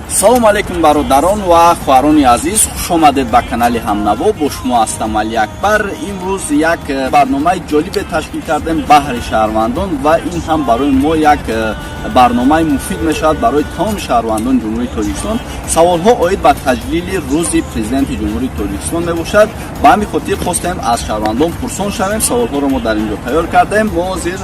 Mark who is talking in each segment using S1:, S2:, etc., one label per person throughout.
S1: Салому алейкум, бародарон ва хоҳарони азиз, хушомадед ба канали Ҳамнаво. Бо шумо ҳастам Алиакбар. Имрӯз як барномаи ҷолибе ташкил кардем баҳри шаҳрвандон ва ин ҳам барои мо як барномаи муфид мешавад барои тамоми шаҳрвандони Ҷумҳурии Тоҷикистон. Саволҳо оид ба таҷлили рӯзи Президенти Ҷумҳурии Тоҷикистон мебошад. Ба ҳамин хотир хостем аз шаҳрвандон пурсон шавем. Саволҳоро мо дар ин ҷо тайёр кардем. Мо ҳозир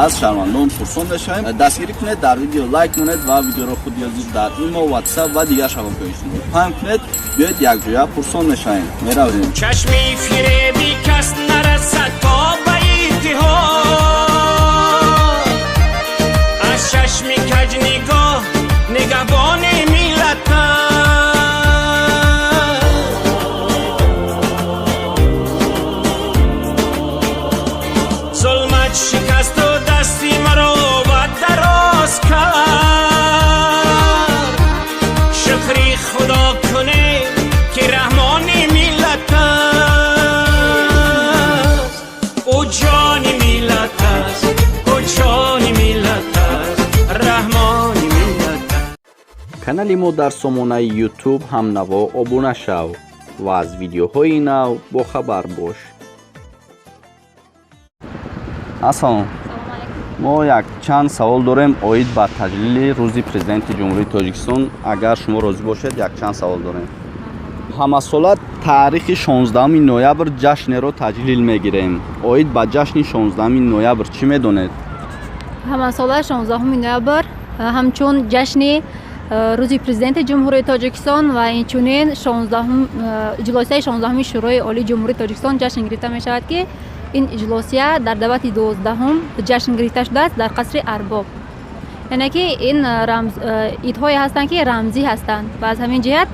S1: аз шаҳрвандон пурсон мешавем. Дастгирӣ кунед, дар видео лайк монед ва видеоро худи ҳозир дар имо, Ватсап ва дигар шабакаҳои иҷтимоӣ паҳн кунед. Биёед, якҷоя пурсон мешавем, меравем.
S2: Чашми фиреби кас нарасад то ба иттиҳод, аз чашми каҷ нигоҳ нигаҳбони миллат аст. Зулмат шикасту дасти маро ба дароз кард, шукри Худо кунем, ки Раҳмони миллат аст. Ӯ ҷони миллат аст, ӯ ҷони миллат аст, Раҳмони миллат аст.
S1: Канали мо дар сомонаи Ютуб Ҳамнаво обуна шав ва аз видеоҳои нав бохабар бош. Ассалом.
S3: Салом алейкум.
S1: Мо якчанд савол дорем оид ба таҷлили рӯзи Президенти Ҷумҳурии Тоҷикистон. Агар шумо розӣ бошед, якчанд савол дорем. Ҳамасола таърихи 16 ноябр ҷашнеро таҷлил мегирем. Оид ба ҷашни 16 ноябр чӣ медонед?
S3: Ҳамасола 16 ноябр ҳамчун ҷашни рӯзи Президенти Ҷумҳурии Тоҷикистон ва инчунин 16 иҷлосияи 16-уми Шӯрои Олии Ҷумҳурии Тоҷикистон ҷашн гирифта мешавад, ки ин иҷлосия дар даъвати 12-ҳум ҷашн гирифта шудааст дар қасри Арбоб. Яъне ки ин рамз идҳое ҳастанд, ки рамзӣ ҳастанд ва аз ҳамин ҷиҳат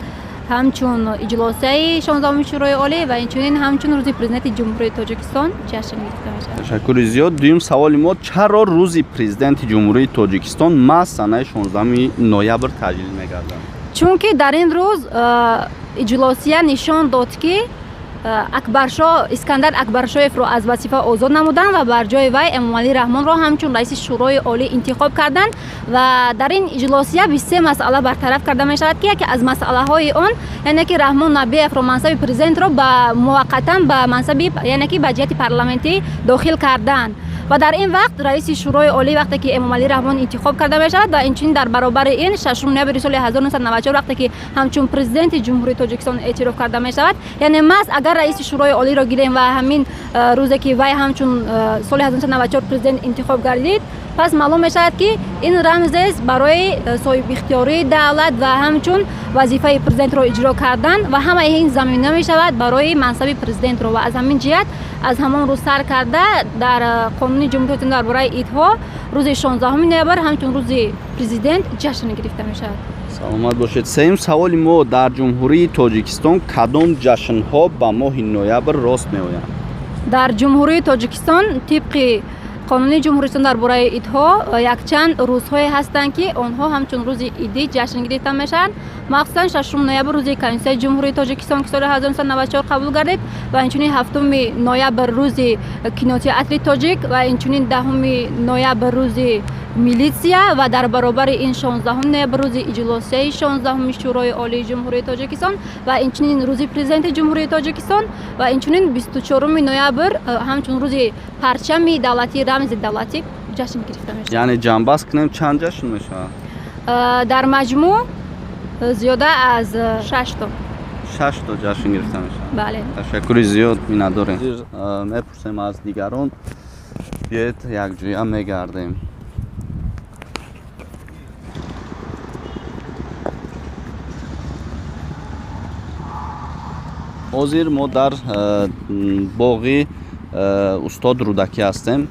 S3: ҳамчун иҷлосияи 16-уми Шӯрои Олӣ ва инчунин ҳамчун рӯзи Президенти Ҷумҳурии Тоҷикистон ҷашн гирифта мешавад.
S1: Ташаккури зиёд. Дуюм саволи мо: чаро рӯзи Президенти Ҷумҳурии Тоҷикистон маҳз санаи 16 ноябр таҷлил мегардад?
S3: Чунки дар ин рӯз иҷлосия нишон дод, ки Акбаршоҳ, Искандар Акбаршоевро аз вазифа озод намуданд ва бар ҷои вай Эмомалӣ Раҳмонро ҳамчун раиси Шӯрои Олӣ интихоб карданд. Ва дар ин иҷлосия 23 масъала бартараф карда мешавад, ки яке аз масъалаҳои он, яъне ки Раҳмон Набиевро мансаби президентро ба муваққатан ба мансаби, яъне ки ба ҷиҳати парламентӣ дохил карданд. Ва дар ин вақт раиси Шӯрои Олӣ вақте ки Эмомалӣ Раҳмон интихоб карда мешавад ва инчунин дар баробари ин 6 ноябри соли 1994, вақте ки ҳамчун Президенти Ҷумҳурии Тоҷикистон эътироф карда мешавад. Яъне маҳз агар раиси Шӯрои Олиро гирем ва ҳамин рӯзе ки вай ҳамчун соли 1994 президент интихоб гардид, пас маълум мешавад, ки ин рамзест барои соҳибихтиёрии давлат ва ҳамчун вазифаи президентро иҷро кардан, ва ҳамаи ин замина мешавад барои мансаби президентро. Ва аз ҳамин ҷиҳат аз ҳамон рӯз сар карда дар қонуни Ҷумҳурии Тоҷикистон дар бораи идҳо рӯзи 16 ноябр ҳамчун рӯзи президент ҷашн гирифта мешавад.
S1: Саломат бошед. Сеюм саволи мо: дар Ҷумҳурии Тоҷикистон кадом ҷашнҳо ба моҳи ноябр рост меоянд?
S3: Дар Ҷумҳурии Тоҷикистон тибқи қонуни Ҷумҳуристон дар бораи идҳо якчанд рӯзҳое ҳастанд, ки онҳо ҳамчун рӯзи идӣ ҷашн гирифта мешаванд. Махсусан 6 ноябр, рӯзи Конститутсияи Ҷумҳурии Тоҷикистон, ки соли 1994 қабул гардид, ва инчунин 7 ноябр, рӯзи кинотеатри тоҷик, ва инчунин 10 ноябр, рӯзи милитсия, ва дар баробари ин 16 ноябр, рӯзи иҷлосияи 16-уми Шӯрои Олии Ҷумҳурии Тоҷикистон, ва инчунин рӯзи Президенти Ҷумҳурии Тоҷикистон, ва инчунин 24 ноябр ҳамчун рӯзи парчами давлатӣ, рамзи давлатӣ ҷашн гирифта мешавад.
S1: Яъне ҷамъбаст кунем, чанд ҷашн мешавад?
S3: Дар маҷмӯъ зиёда аз шашто.
S1: Шашто ҷашн гирифта мешавад.
S3: Бале.
S1: Ташаккури зиёд, миннатдорем. Мепурсем аз дигарон. Биёед, якҷоя мегардем. Ҳозир мо дар боғи устод Рӯдакӣ ҳастем.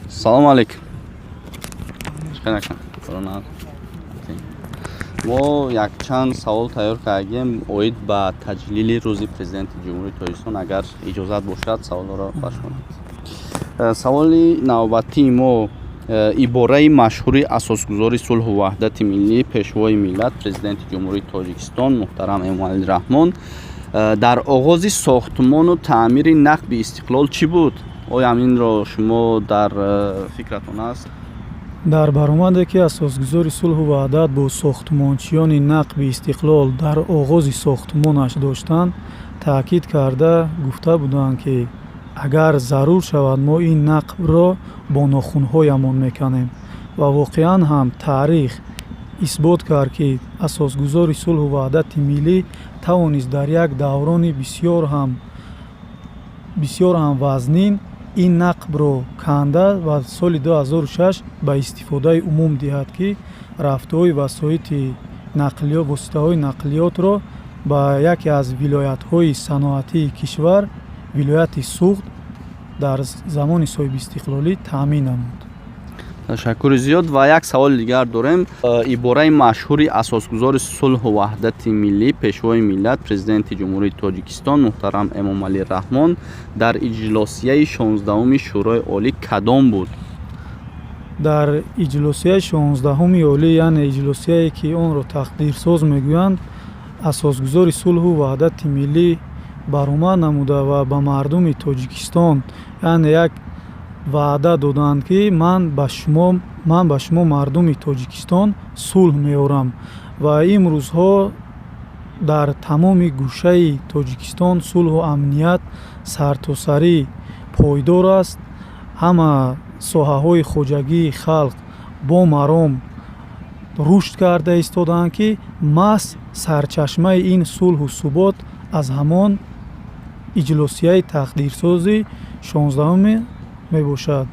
S1: Салому алейкум. Чӣ? Мо якчанд савол тайёр кардем оид ба таҷлили рӯзи Президенти Ҷумҳурии Тоҷикистон. Агар иҷозат бошад, саволҳоро ба шумо. Саволи навбатии мо: ибораи машҳури асосгузори сулҳу ваҳдати миллӣ, пешвои миллат, Президенти Ҷумҳурии Тоҷикистон муҳтарам Эмомалӣ Раҳмон дар оғози сохтмону таъмири нақби Истиқлол чӣ буд? Оё ҳаминро шумо дар фикратон аст?
S4: Дар баромаде, ки асосгузори сулҳу ваҳдат бо сохтмончиёни нақби истиқлол дар оғози сохтмонаш доштанд, таъкид карда гуфта буданд, ки агар зарур шавад, мо ин нақбро бо нохунҳоямон меканем. Ва воқеан ҳам таърих исбот кард, ки асосгузори сулҳу ваҳдати миллӣ тавонист дар як даврони бисёр ҳам вазнин ин нақбро канда ва соли 2006 ба истифодаи умум диҳад, ки рафтуҳои васоити нақлиёт, воситаҳои нақлиётро ба яке аз вилоятҳои саноатии кишвар, вилояти Суғд, дар замони соҳибистиқлолӣ таъмин намуд.
S1: Ташаккури зиёд. Ва як саволи дигар дорем. Ибораи машҳури асосгузори сулҳу ваҳдати миллӣ, пешвои миллат, Президенти Ҷумҳурии Тоҷикистон муҳтарам Эмомалӣ Раҳмон дар иҷлосияи 16-уми Шӯрои Олӣ кадом буд?
S4: Дар иҷлосияи 16-уми олӣ, яъне иҷлосияе, ки онро тақдирсоз мегӯянд, асосгузори сулҳу ваҳдати миллӣ баромад намуда ва ба мардуми Тоҷикистон, яъне, як ваъда доданд, ки ман ба шумо мардуми Тоҷикистон сулҳ меорам. Ва имрӯзҳо дар тамоми гӯшаи Тоҷикистон сулҳу амният сартосарӣ пойдор аст. Ҳама соҳаҳои хоҷагии халқ бо маром рушд карда истодаанд, ки маҳз сарчашмаи ин сулҳу субот аз ҳамон иҷлосияи тақдирсози 16-уме мебошад.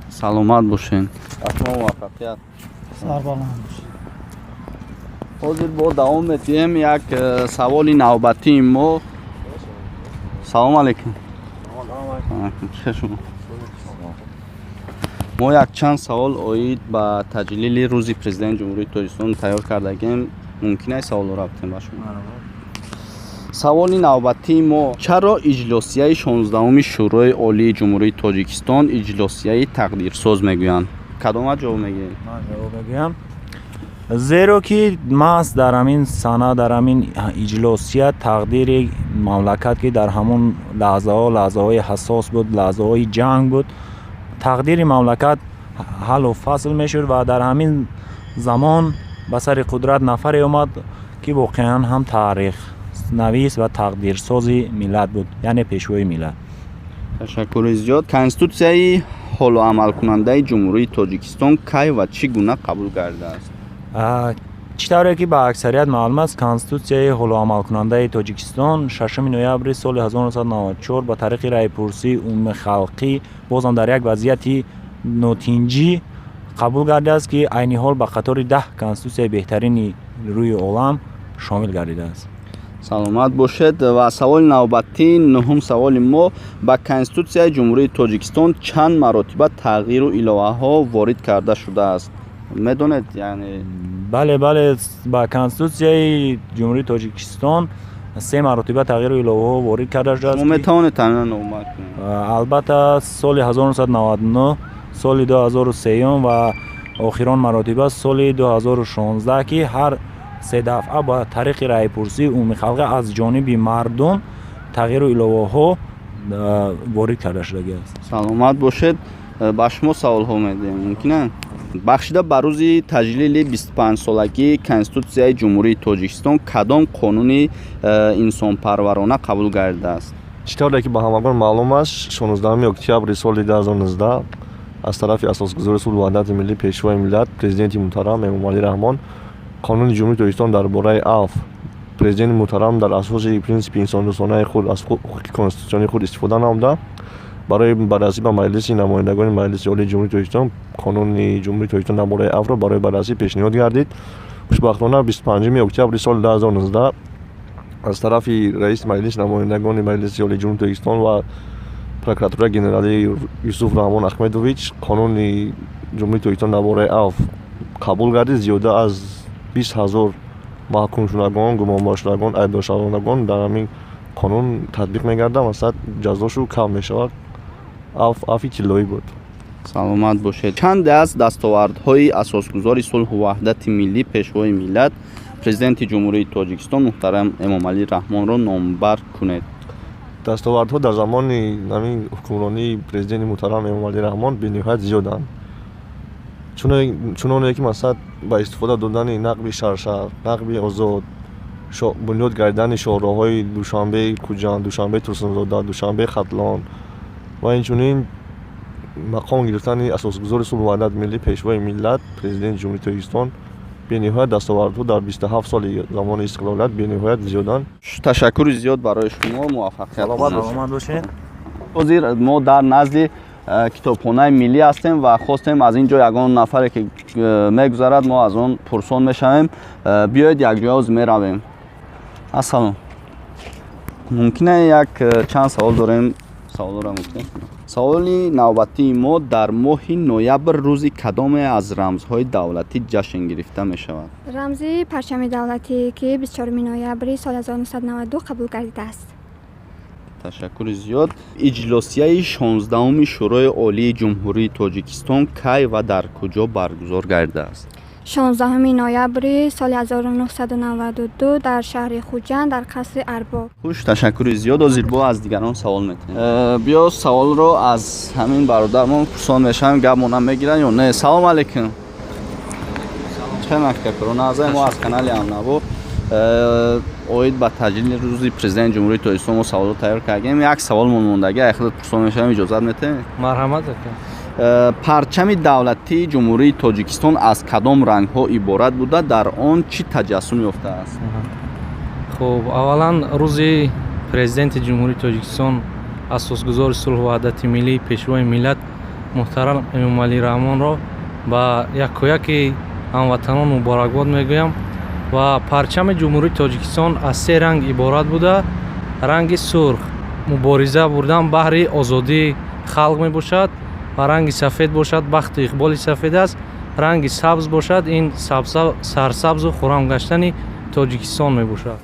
S1: Саломат бошед, шумо муваффақият.
S4: Сарбаланд бошед.
S1: Ҳозир бо давом медиҳем. Як саволи навбатии мо. Салому алейкум. Шумо, мо якчанд савол оид ба таҷлили рӯзи Президенти Ҷумҳурии Тоҷикистон тайёр кардагем. Мумкин аст саволро битем ба шумо? Саволи навбатии мо: чаро иҷлосияи 16-уми Шӯрои Олии Ҷумҳурии Тоҷикистон иҷлосияи тақдирсоз мегӯянд? Кадома ҷавоб мегӯед?
S5: Ман ҷавоб мегӯям. Зеро ки маҳз дар ҳамин сана, дар ҳамин иҷлосия тақдири мамлакат, ки дар ҳамон лаҳзаҳо лаҳзаҳои ҳассос буд, лаҳзаҳои ҷанг буд, тақдири мамлакат ҳаллу фасл мешуд. Ва дар ҳамин замон ба сари қудрат нафаре омад, ки воқеан ҳам таърихнавис ва тақдирсози миллат буд, яъне пешвои миллат.
S1: Ташаккури зиёд. Конститутсияи ҳолоамалкунандаи Ҷумҳурии Тоҷикистон кай ва чӣ гуна қабул гардидааст?
S5: Чӣ тавре ки ба аксарият маълум аст, конститутсияи ҳолоамалкунандаи Тоҷикистон 6 ноябри соли 1994 ба тариқи раъйпурсии умумихалқӣ, бозам дар як вазъияти нотинҷӣ қабул гардидааст, ки айни ҳол ба қатори 10 конститутсияи беҳтарини рӯи олам шомил гардидааст.
S1: Саломат бошед. Ва саволи навбатӣ, нуҳум саволи мо: ба Конститутсияи Ҷумҳурии Тоҷикистон чанд маротиба тағйиру иловаҳо ворид карда шудааст, медонед, яъне?
S5: Бале, ба Конститутсияи Ҷумҳурии Тоҷикистон се маротиба тағйиру иловаҳо ворид карда шудааст.
S1: Шумо метавонед тамина номбар кунед?
S5: Албатта, соли 1999, соли 2003 ва охирон маротиба соли 2016, ки ҳар се дафъа ба тариқи раъйпурсии умумихалқӣ аз ҷониби мардум тағйиру иловаҳо ворид карда шудагиаст.
S1: Саломат бошед. Ба шумо саволҳо медиҳем, мумкин? Бахшида ба рӯзи таҷлили 25-солагии Конститутсияи Ҷумҳурии Тоҷикистон кадом қонуни инсонпарварона қабул гардидааст?
S6: Чӣ тавре ки ба ҳамагон маълум аст, 16 октябри соли 2019 аз тарафи асосгузори сулҳу ваҳдати миллӣ, пешвои миллат, Президенти муҳтарам Эмомалӣ Раҳмон Қонуни Ҷумҳурии Тоҷикистон дар бораи афв, Президенти муҳтарам дар асоси принсипи инсондӯстонаи худ аз ҳуқуқи конститутсионии худ истифода намуда, барои баррасӣ ба Маҷлиси намояндагони Маҷлиси Олии Ҷумҳурии Тоҷикистон Қонуни Ҷумҳурии Тоҷикистон дар бораи афвро барои баррасӣ пешниҳод гардид. Хушбахтона, 25 октябри соли 2019 аз тарафи раиси Маҷлиси намояндагони Маҷлиси Олии Ҷумҳурии Тоҷикистон ва прокуратураи генералӣ Юсуф Раҳмон Ахмедович Қонуни Ҷумҳурии Тоҷикистон дар бораи афв қабул гардид. Зиёда аз 20 000 маҳкумшудагон, гумонбаршудагон, айбдоршавандагон дар ҳамин қонун татбиқ мегардад, масалан, ҷазошу кам мешавад. Афви тиллоӣ буд.
S1: Саломат бошед. Чанде аз дастовардҳои асосгузори сулҳу ваҳдати миллӣ, пешвои миллат, Президенти Ҷумҳурии Тоҷикистон муҳтарам Эмомалӣ Раҳмонро номбар кунед.
S6: Дастовардҳо дар замони ҳамин ҳукмронии президенти муҳтарам Эмомалӣ Раҳмон бениҳоят зиёданд, чуноне ки, масалан, ба истифода додани нақби Шаршар, нақби Озод, бунёд гардидани шоҳроҳҳои Душанбеи Хуҷанд, Душанбеи Турсунзода, Душанбеи Хатлон ва инчунин мақом гирифтани асосгузори сулҳу ваҳдати миллӣ, пешвои миллат, президенти Ҷумҳурии Тоҷикистон. Бениҳоят дастовардҳо дар 27 соли замони истиқлолият бениҳоят зиёданд.
S1: Ташаккури зиёд барои шумо, муваффақият.
S5: Саломат бошед.
S1: Ҳозир мо дар назди китобхонаи миллӣ ҳастем ва хостем аз ин ҷо ягон нафаре ки мегузарад, мо аз он пурсон мешавем. Биёед, якҷоя ҳозир меравем. Ассалом, мумкина як чанд савол дорем, саволро мумкин? Саволи навбатии мо: дар моҳи ноябр рӯзи кадоме аз рамзҳои давлатӣ ҷашн гирифта мешавад?
S7: Рамзи парчами давлатӣ, ки 24 ноябри соли 1992 қабул гардидааст.
S1: Ташаккури зиёд. Иҷлосияи 16-уми Шӯрои Олии Ҷумҳурии Тоҷикистон кай ва дар куҷо баргузор гардидааст?
S7: 16 ноябри соли 1992 дар шаҳри Хуҷанд, дар қасри Арбоб.
S1: Хуш, ташаккури зиёд. Ҳозир бо аз дигарон савол метиҳем. Биё, саволро аз ҳамин бародармон пурсон мешавем, гапмона мегиранд ё не. Салом алейкум, чӣ нафкакурона азай мо аз канали Ҳамнаво оид ба таҷлили рӯзи президенти Ҷумҳурии Тоҷикистон мо саволро тайёр кардем. Як саволмон мондаги, ай худат пурсон мешавем, иҷозат метиҳем?
S8: Марҳамат, ака.
S1: Парчами давлатии Ҷумҳурии Тоҷикистон аз кадом рангҳо иборат буда, дар он чӣ таҷассум ёфтааст?
S8: Хуб, аввалан, рӯзи президенти Ҷумҳурии Тоҷикистон, асосгузори сулҳу ваҳдати миллӣ, пешвои миллат муҳтарам Эмомалӣ Раҳмонро ба якояки ҳамватанон муборакбод мегӯям. Ва парчами Ҷумҳурии Тоҷикистон аз се ранг иборат буда, ранги сурх мубориза бурдан баҳри озодии халқ мебошад ва ранги сафед бошад, бахту иқболи сафед аст, ранги сабз бошад, ин сарсабзу хуррам гаштани Тоҷикистон мебошад.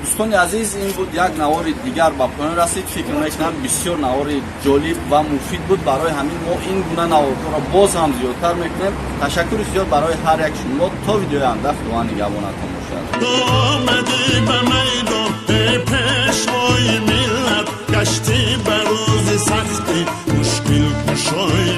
S1: Дӯстони азиз, ин буд як навори дигар, ба поён расид. Фикр мекунам, бисёр навори ҷолиб ва муфид буд. Барои ҳамин мо ин гуна наворҳоро боз ҳам зиёдтар мекунем. Ташаккури зиёд барои ҳар як шумо. То видеои оянда Худованд нигаҳбонатон бошад.
S9: Омадӣ ба майдон, эй пешвои миллат, гаштӣ ба рӯзи сахтӣ мушкил кушои.